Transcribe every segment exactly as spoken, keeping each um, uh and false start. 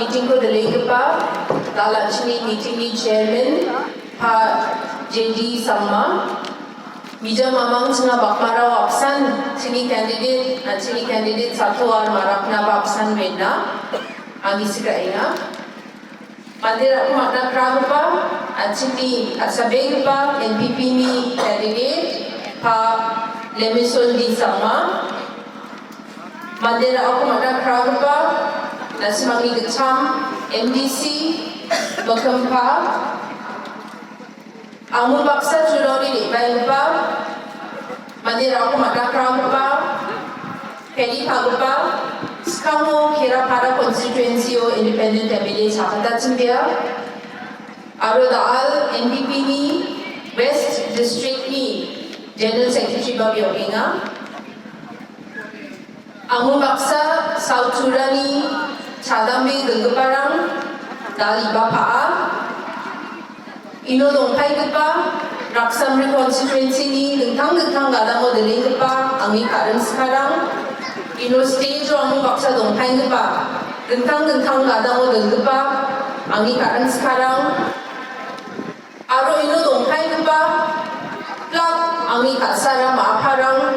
Meeting-ko dilenggipa, da·al an·chingni meeting-ni chairman, Pa J D Sangma, Mija mamang china bakmarao apsan chini candidate, ah, chini candidate Sato R Maraknaba apsan wena, angni sikaenga. Manderangko man·a kragipa, ah, chini ka·sabegipa N P P-ni candidate, Pa Lemison D Sangma. Manderangko man·a kragipa, na·simangni gitcham M D C, Bakimpa, Angul baksa Juraoni re·baenggipa, manderangko man·a kragipa, peri pagipa, skango Kerapara constituency-o independent M L A Chakanta Chimbia, aro da·al N P P-ni West District-ni General Secretary-ba bia ong·enga. Angul baksa South Turani chadambe dilgiparang da·al iba pa·a. Ino dongpaigipa Raksamri constituency-ni dingtang dingtang gadango dilenggipa angni ka·ring sikarang, ino stage-o angul baksa dongpaigipa dingtang dingtang gadango dilgipa angni ka·ring sikarang, aro ino dongpaigipa plak angni ka·sara ma·aparang,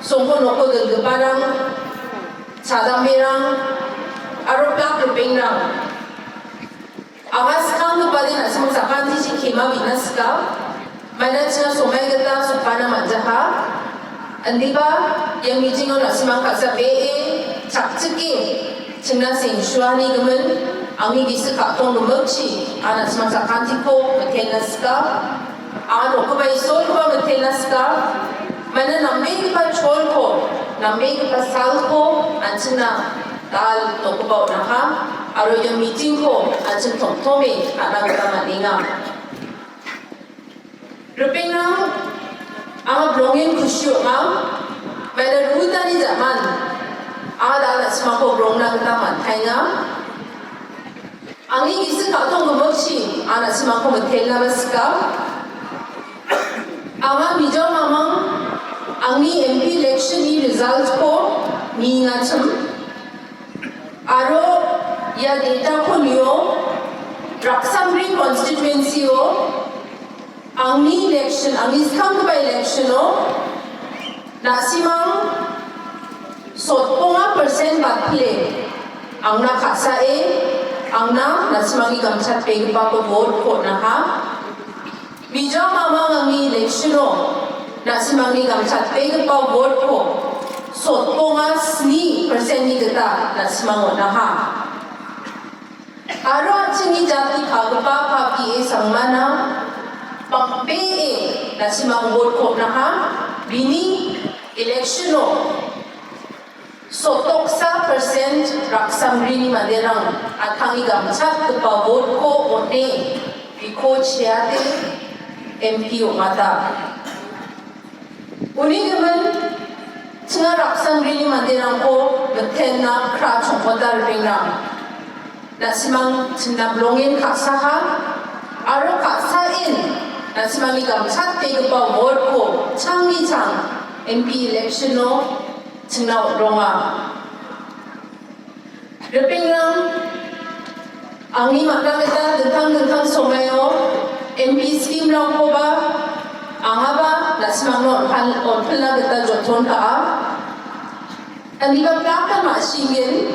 songko noko dilgiparang, chadamberang, aro plak ripengrang. Anga skanggipade na·simang sakantichi kema bi·na sika. Maina china somai gita sokana man·jaha. Indiba ia meeting-o na·simang ka·sa be·e chakchike chingna sengsuani gimin, angni gisik ka·tong gimikchi, a na·simang sakantiko mitelna sika. Anga nokgipa Isolkoba mitelna sika. Maina nambegipa cholko, nambegipa salko an·chingna da·al nokgipa on·aha, aro ia meeting-ko an·ching tomtome ka·na gita man·enga. Ripengrang, anga bilongen kusi ong·a, maina rutani ja·man, anga da·al na·simangko bilongna gita man·taenga. Angni gisik ka·tong gimikchi, anga na·simangko mitelnaba sika. Anga Mija mamang, angni M P election-ni result-ko niengachim. Aro ia data-ko nio Raksamri constituency-o angni election, angni skanggipa election-o na·simang sotbonga percent batpile angna ka·sae angna na·simangni gamchatbegipako vote-ko on·aha. Mija mamang angni election-o na·simangni gamchatbegipa vote-ko sotbonga sni percent-ni gita na·simang on·aha. Aro an·chingni jati pagipa Pa P A Sangmana bang·bee na·simang vote-ko on·aha. Bini election-o sotoksa percent Raksamrini manderang an·tangni gamchatgipa vote-ko on·e biko cheate M P ong·ata. Uni gimin, china Raksamrini manderangko mitelna kra chongmota ripengrang. Na·simang china bilongen ka·saha, aro ka·saen na·simangni gamchatbegipa vote-ko changni chang M P election-o china on·ronga. Ripengrang, angni man·a gita dingtang dingtang somaio M P scheme-rangkoba angaba na·simangna on-, on·pilna gita joton ka·a. Indiba plakan ma·singen,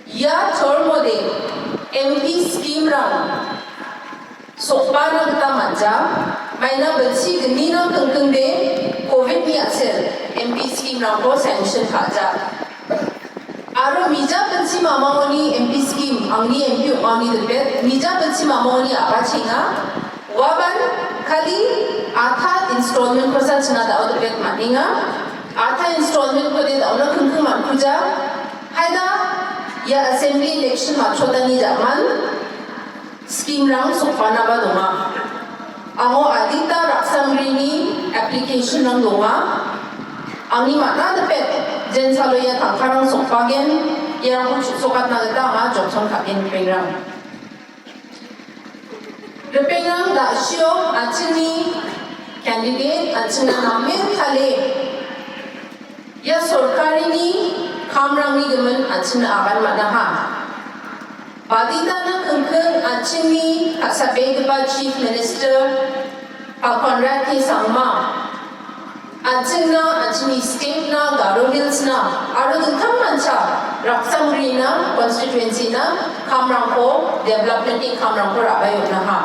ia term-ode M P scheme-rang sokbana gita man·ja, maina bilsi gninan kingkingde covid-ni a·sel M P scheme-rangko sanction ka·ja. Aro mija bilsi mamangoni M P scheme, angni M P ong·ani dipet, mija bilsi mamangoni a·bachenga, uaban kali atha installment-kosa china da·o dipet man·enga, atha installment-kode da·ona kingking man·kuja, haida ia assembly election matchotani ja·man, scheme-rang sokbanaba donga. Amo adita Raksamrini application-rang donga. Angni man·a dipet, jensalo ia tangkarang sokbagen, iarangko chu·sokatna gita anga joton ka·gen ripengrang. Ripengrang da·sio an·chingni candidate, an·chingna namen tale ia sorkarini kamrangni gimin an·chingna agan man·aha. Baditana kengkeng an·chingni ka·sabegipa Chief Minister, a, Conrad K Sangma, an·chingna, an·chingni state-na, Garo Hills-na, aro dingtangmancha Raksamrina constituency-na kamrangko, development-ni kamrangko ra·bae on·aha.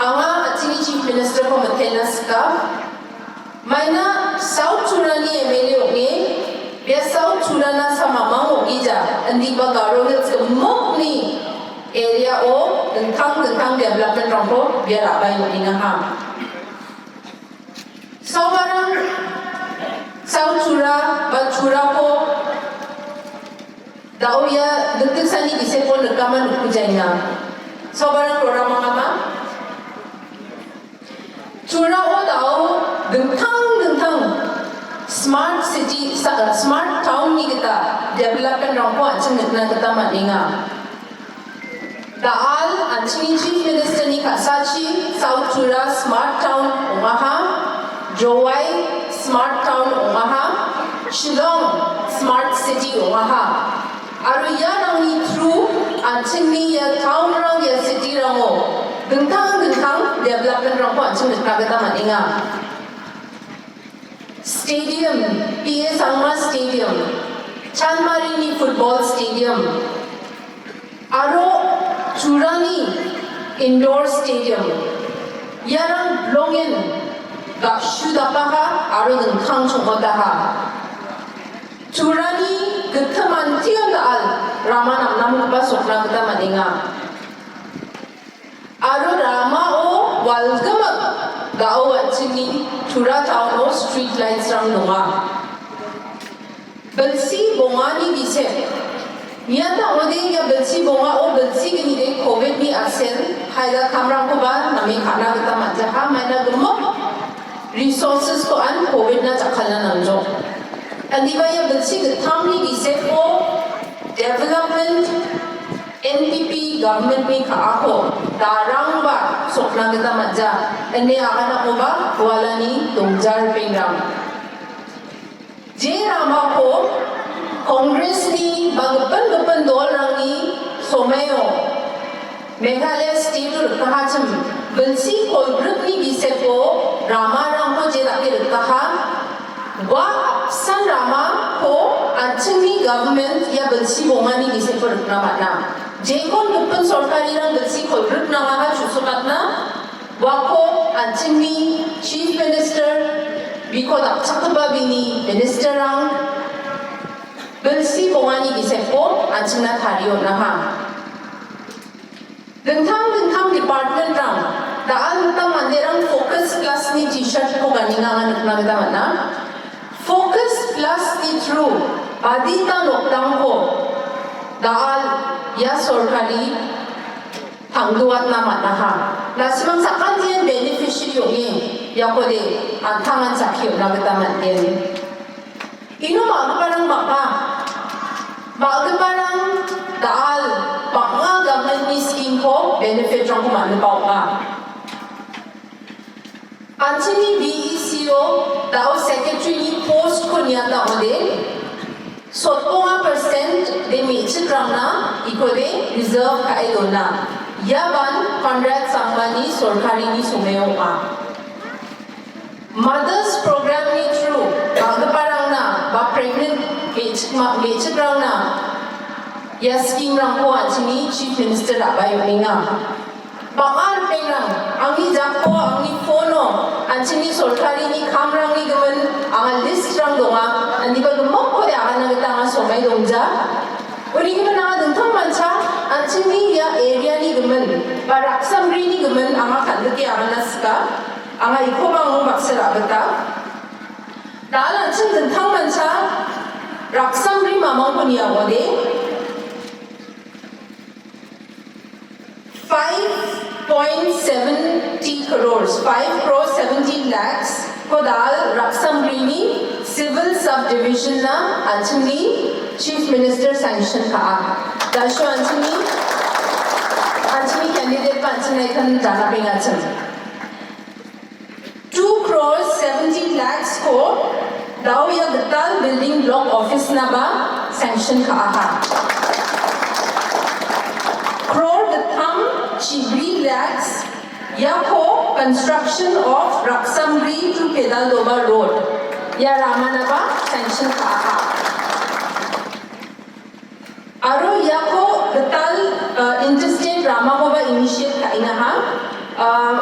Anga an·chingni Chief Minister-ko mitena sika. Maina South Turani M L A ong·e, bia South Turana samamang ong·ija, indiba Garo Hills gimikni area-o dingtang dingtang development-rangko bia ra·bae on·engaha. Sabarang South Tura ba Turako da·o ia dikdiksani gisepon rikama nikujaenga. Sabarang roramangama. Turao da·o dingtang dingtang smart city, sa-, smart town-ni gita development-rangko an·ching nikna gita man·enga. Da·al an·chingni Chief Minister-ni ka·sachi South Tura Smart Town ong·aha, Jowai Smart Town ong·aha, Shillong Smart City ong·aha. Aro iarangni through an·chingni ia town-rang, ia city-rango dingtang dingtang development-rangko an·ching nikna gita man·enga. Stadium, P A Sangma Stadium, Chanmarini Football Stadium, aro Turani Indoor Stadium, iarang bilongen ga·sudapaha aro dingtang chong·otaha. Turani gittimantion da·al rama namnamgipa sokna gita man·enga. Aro ramao walgimik da·o an·chingni Tura town-o street lights-rang donga. Bilsi bongani gisep. Miata ong·ode ia bilsi bongao bilsi gnide covid-ni asen haida kamrangkoba name ka·na gita man·jaha, maina gimik resources-ko an covid-na jakkalna nangjok. Indiba ia bilsi gittamni gisepo development N P P government-ni ka·ako darangba sokna gita man·ja, ine aganakoba walani dongja ripengrang. Je ramako Congress-ni ba gipin gipin dolrangni somaio Meghalaya state-o rikahachim, bilsi kolgrikni giseko ramarangko je dake rikaha, ua apsan ramako an·chingni government ia bilsi bongani giseko rikna man·a. Jekon gipin sorkarirang bilsi kolgrik nangaha chusokatna, uako an·chingni Chief Minister, biko dakchakgipa bini ministerrang bilsi bongani giseko an·chingna tarie on·aha. Dingtang dingtang department-rang, da·al dingtang manderang Focus Plus-ni T-shirt-ko ganenga anga nikna gita man·a. Focus Plus-ni through badita nokdangko da·al ia sorkari tangdoatna man·aha. Na·simang sakantian beneficiary ong·e iakode an·tangan sakki on·na gita man·gen. Ino ma·giparang bang·a. Ma·giparang da·al bang·a government-ni scheme-ko benefit-rangko man·gipa ong·a. An·chingni B E C-o da·o secretary-ni post-ko niata ong·ode, sotbonga percent de me·chikrangna ikode reserve ka·e dona. Iaban Conrad Sangmani sorkarini someo ong·a. Mothers Program-ni through, ma·giparangna ba pregnant me·chik-, ma-, me·chikrangna ia scheme-rangko an·chingni Chief Minister ra·bae on·enga. Bang·a ripengrang, angni jako, angni phone-o, an·chingni sorkarini kamrangni gimin anga list-rang donga, indiba gimikkode agana gita anga somai dongja. Uni gimin anga dingtangmancha, an·chingni ia area-ni gimin, ba Raksamrini gimin anga kal·grike agana sika. Anga ikoba anga baksa ra·bita. Da·al an·ching dingtangmancha Raksamri mamangko niaode five point seventy crores, five crore seventy lakhs-ko da·al Raksamrini civil subdivision-na an·chingni Chief Minister sanction ka·a. Da·also an·chingni, an·chingni candidate-ba an·chingna ikan danaprengachim. Two crores seventy lakhs-ko da·o ia gital building block office-naba sanction ka·aha. Construction of Raksamri to Pedaldoba Road, ia ramanaba sanction ka·aha. Aro iako gital, uh, interstate ramakoba initiate ka·engaha, uh,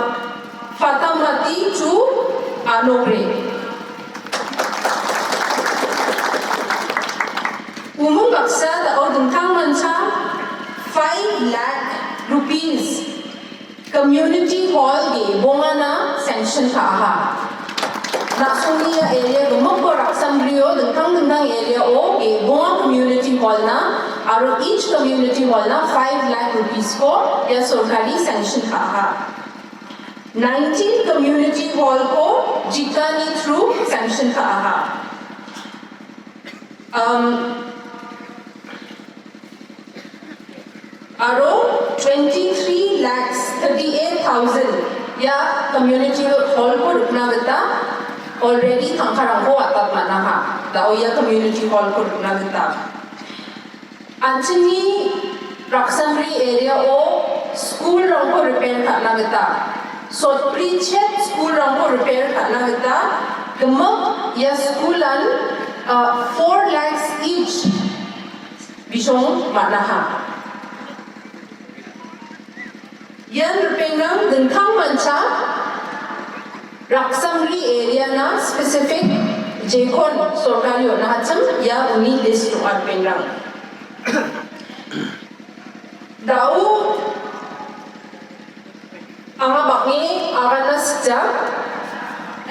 Fatamati to Anogre. Umung baksa dao dingtangmancha five lakh rupees community hall ge bongana sanction ka·aha. Naksongni ia area gimikko Raksamrio dingtang dingtang area-o ge bonga community hall-na aro each community hall-na five lakh rupees-ko ia sorkari sanction ka·aha. Nineteen community hall-ko jikani through sanction ka·aha. Um, aro twenty-three lakhs thirty-eight thousand ia community hall-ko rikna gita already tangkarangko watat man·aha. Dao ia community hall-ko rikna gita. An·chingni Raksamri area-o school-rangko repair ka·na gita, sotbri chet school-rangko repair ka·na gita, gimik ia school-an, uh, four lakhs each bisong man·aha. Ian ripengrang dingtangmancha Raksamri area-na specific jekon sorkari on·achim ia uni list ong·a ripengrang. Dao anga bang·e aganna sikja.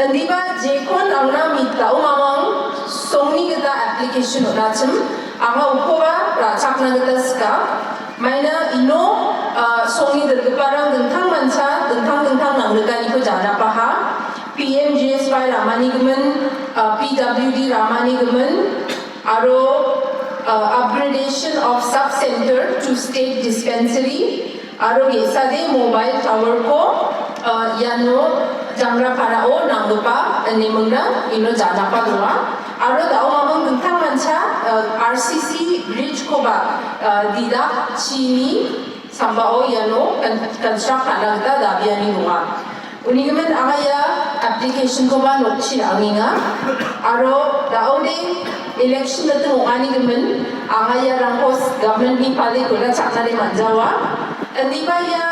Indiba jekon angna mitao mamang songni gita application on·achim, anga ukoba ra·chakna gita sika. Maina ino, ah, songni dilgiparang dingtangmancha dingtang dingtang nangrikaniko janapaha. P M G S Y ramani gimin, ah, P W D ramani gimin, aro, ah, upgradation of sub-center to state dispensary, aro ge·sade mobile tower-ko, ah, iano Jangraparao nanggipa ine mingrang ino janapa donga. Aro dao mamang dingtangmancha, ah, R C C bridge-koba, ah, dida chini sambao iano kan-, construct ka·na gita dabiani donga. Uni gimin anga ia application-koba nokchi ra·angenga. Aro daode election miting ong·ani gimin anga iarangko government-ni pale gona chaknade man·jawa. Indiba ia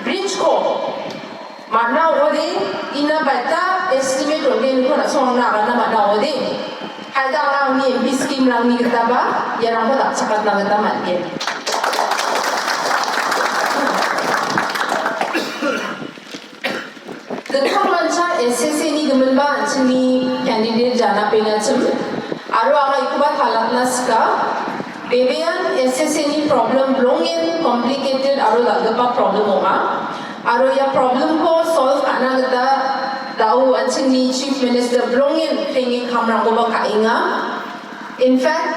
bridge-ko man·a ong·ode, ina baita estimate on·genko na·songna agana man·a ong·ode. Haida anga angni M P scheme-rangni gitaba iarangko dakchakatna gita man·gen. Dingtangmancha S S A-ni giminba an·chingni candidate janapengachim. Aro anga ikoba talatna sika. Bebean S S A-ni problem bilongen complicated aro dal·gipa problem ong·a. Aro ia problem-ko solve ka·na gita dao an·chingni Chief Minister bilongen krenge kamrangkoba ka·enga. In fact,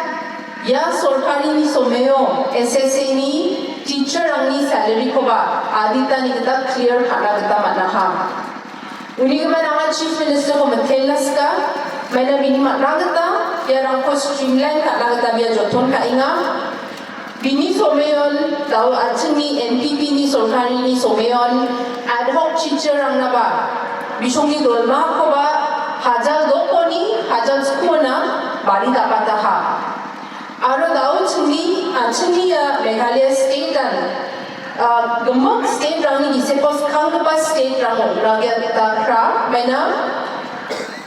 ia sorkarini someo S S A-ni teacher-rangni salary-koba aditani gita clear ka·na gita man·aha. Unigimin anga Chief Minister-ko mitela sika, maina bini man·a gita iarangko streamline ka·na gita bia joton ka·enga. Bini someon, dao an·chingni N P P-ni sorkarini someon, ad hoc teacher-rangnaba, bisongni dolmakoba hajal dokoni, hajal skona bari dapataha. Aro dao chingni, an·chingni ia Meghalaya state-an, ah, gimik state-rangni giseko skanggipa state-rango ragia gita kra, maina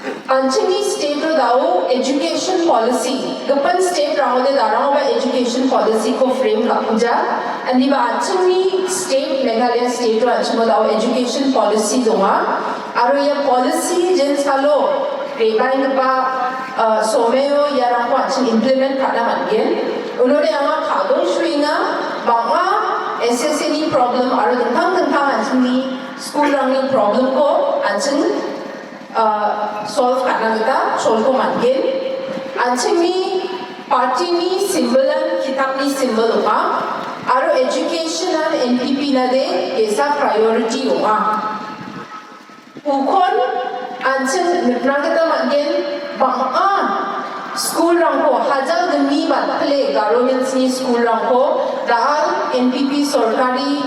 An·chingni state-o dao education policy, gipin state-rangode darangoba education policy-ko frame ka·kuja. Indiba an·chingni state, Meghalaya state-o an·chingo dao education policy donga. Aro ia policy jensalo re·baenggipa, ah, someo iarangko an·ching implement ka·na man·gen. Unode anga ka·dongsuenga, bang·a S S A-ni problem aro dingtang dingtang an·chingni school-rangni problem-ko an·ching ah, solve ka·na gita cholko man·gen. An·chingni party-ni symbol-an kitapni symbol ong·a. Aro education-an N P P-nade ge·sa priority ong·a. Ukon an·ching nikna gita man·gen, bang·a school-rangko, hajal gni batpile Garo Hills-ni school-rangko da·al N P P sorkari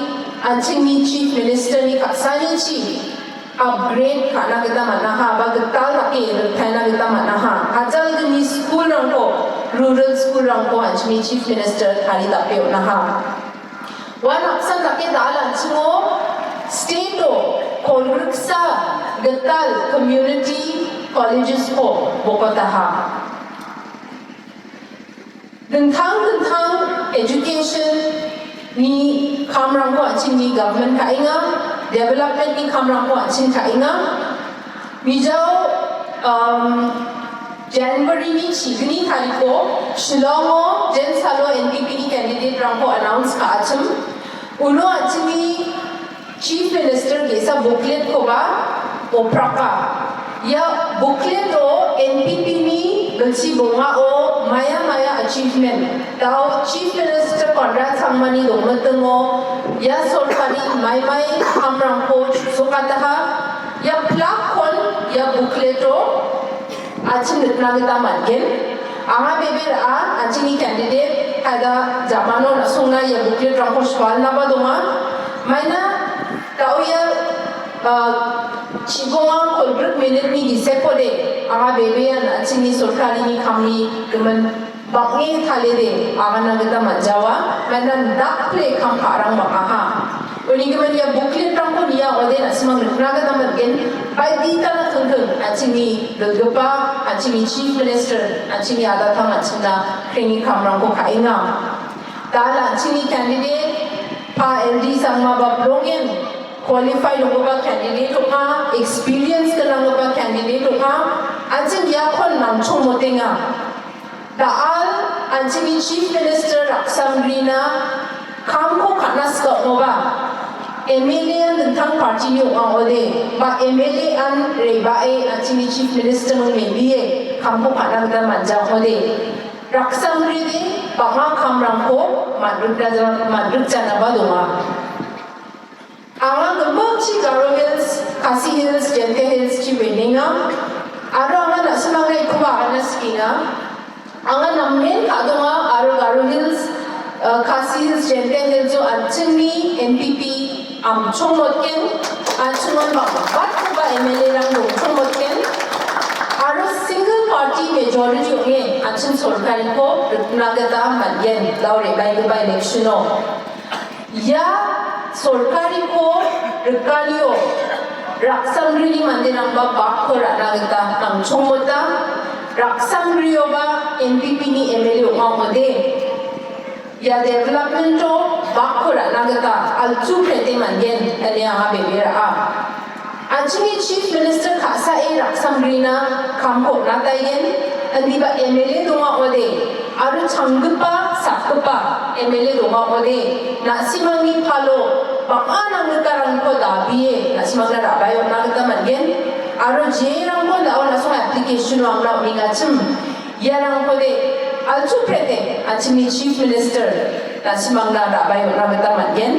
an·chingni Chief Minister-ni ka·sanichi upgrade ka·na gita man·aha, ba gital dake riktaina gita man·aha. Ajalgni school-rangko, rural school-rangko an·chingni Chief Minister taridape on·aha. Uan apsan dake da·al an·chingo state-o kolgriksa gital community colleges-ko bokotaha. Dingtang dingtang education-ni kamrangko an·chingni government ka·enga, development-ni kamrangko an·ching ka·enga. Mijao, um, January-ni chigni tariko Shillongo jensalo N P P-ni candidate-rangko announce ka·achim. Uno an·chingni Chief Minister ge·sa booklet-koba opraka. Ia booklet-o N P P-ni gilchi bongao maia maia achievement, dao Chief Minister Conrad Sangmani dongmitingo ia sorkari maimai kamrangko chusokataha. Ia plaque-kon ia booklet-o an·ching nikna gita man·gen. Anga bebe ra·a, an·chingni candidate, haida jamano na·songna ia booklet-rangko sualnaba donga. Maina da·o ia, ah, chikonga kolgrik minute-ni gisekode, anga bebean an·chingni sorkarini kamni gimin bang·e talede agana gita man·jawa, maina dakple kam ka·rang bang·aha. Uni gimin ia booklet-rangko nia ode na·simang nikna gita man·gen, baiditana tongtong, an·chingni dilgipa, an·chingni Chief Minister, an·chingni adatang an·chingna krengni kamrangko ka·enga. Da·al an·chingni candidate, Pa L D Sangma ba bilongen qualified onggipa candidate ong·a, experience gnanggipa candidate ong·a, an·ching iakon nangchongmotenga. Da·al an·chingni Chief Minister Raksamrina kamko ka·na sika ong·oba, M L A-an dingtang party-ni ong·a ong·ode, ba M L A-an re·bae an·chingni Chief Minister-ni mebie kamko ka·na gita man·ja ong·ode. Raksamride bang·a kamrangko man·rikna-, man·rikjanaba donga. Anga gimikchi Garo Hills, Khasi Hills, Jaintia Hills-chi wenenga. Aro anga na·simangna ikoba agana sikenga. Anga namen ka·donga aro Garo Hills, eh, Khasi Hills, Jaintia Hills-o an·chingni N P P amchongmotgen, an·chingon bang·batgipa M L A-rang dongchongmotgen. Aro single party majority ong·e an·ching sorkariko rikna gita man·gen, dao re·baenggipa election-o. Ia sorkariko rikanio Raksamrini manderangba bakko ra·na gita nangchongmota, Raksamrioba N P P-ni M L A ong·a ong·ode, ia development-o bakko ra·na gita altu prete man·gen ine anga bebe ra·a. An·chingni Chief Minister ka·sae Raksamrina kamko on·ataigen, indiba M L A donga ong·ode, aro changgipa, sakgipa M L A donga ong·ode, na·simangni palo bang·a nanggiparangko dabie na·simangna ra·bae on·na gita man·gen, aro jerangko da·o na·song application-o angna on·engachim, iarangkode altu prete an·chingni Chief Minister na·simangna ra·bae on·na gita man·gen.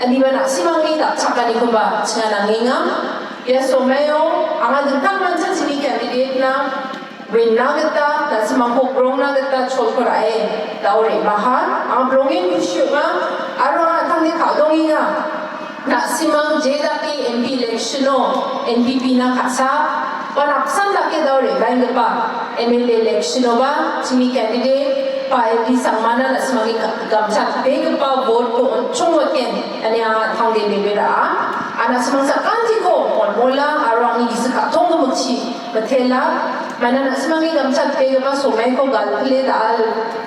Indiba na·simangni dakchakanikoba chinga nangenga. Ia somaio anga dingtang mancha chini candidate-na win·na gita, na·simangko grongna gita cholko ra·e dao re·baha. Anga brongen kusi ong·a, aro anga an·tangde ka·dongenga. Na·simang je dake M P election-o N P P-na ka·sa, ba napsan dake dao re·baenggipa M L A election-oba chini candidate Pa L D Sangmana na·simangni ga-, gamchatbegipa vote-ko on·chongmotgen ine anga an·tangde bebe ra·a. Anga na·simang sakantiko molmola aro angni gisik ka·tong gimikchi mitela. Maina na·simangni gamchatbegipa somaiko galpile da·al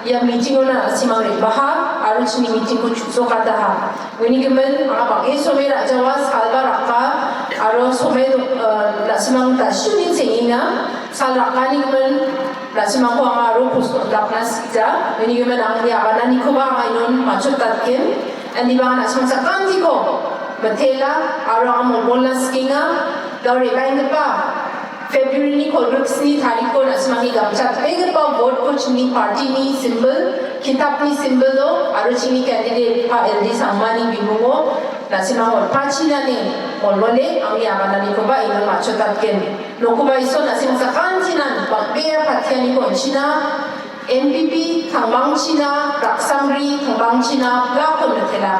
ia meeting-ona na·simang re·baha aro chini meeting-ko chu·sokataha. Uni gimin, anga bang·e somai ra·jawa, salba raka, aro somai dok-, eh, na·simang da·suni sengenga, sal rakani gimin, na·simangko anga aro pos-, dakna sikja. Uni gimin, angni agananikoba anga inon matchotdatgen. Indiba anga na·simang sakantiko mitela, aro anga molmolna sikenga, dao re·baenggipa February-ni kolgriksni tariko na·simangni gamchatbegipa vote-ko chini party-ni symbol, kitapni symbol-o aro chini candidate Pa L D Sangmani bimungo na·simang on·pachinani molmole angni agananikoba inon matchotdatgen. Nokoba Isol na·simang sakantinan bang·bea patianiko on·china, N P P tangbangchina, Raksamri tangbangchina, plak-on mitela.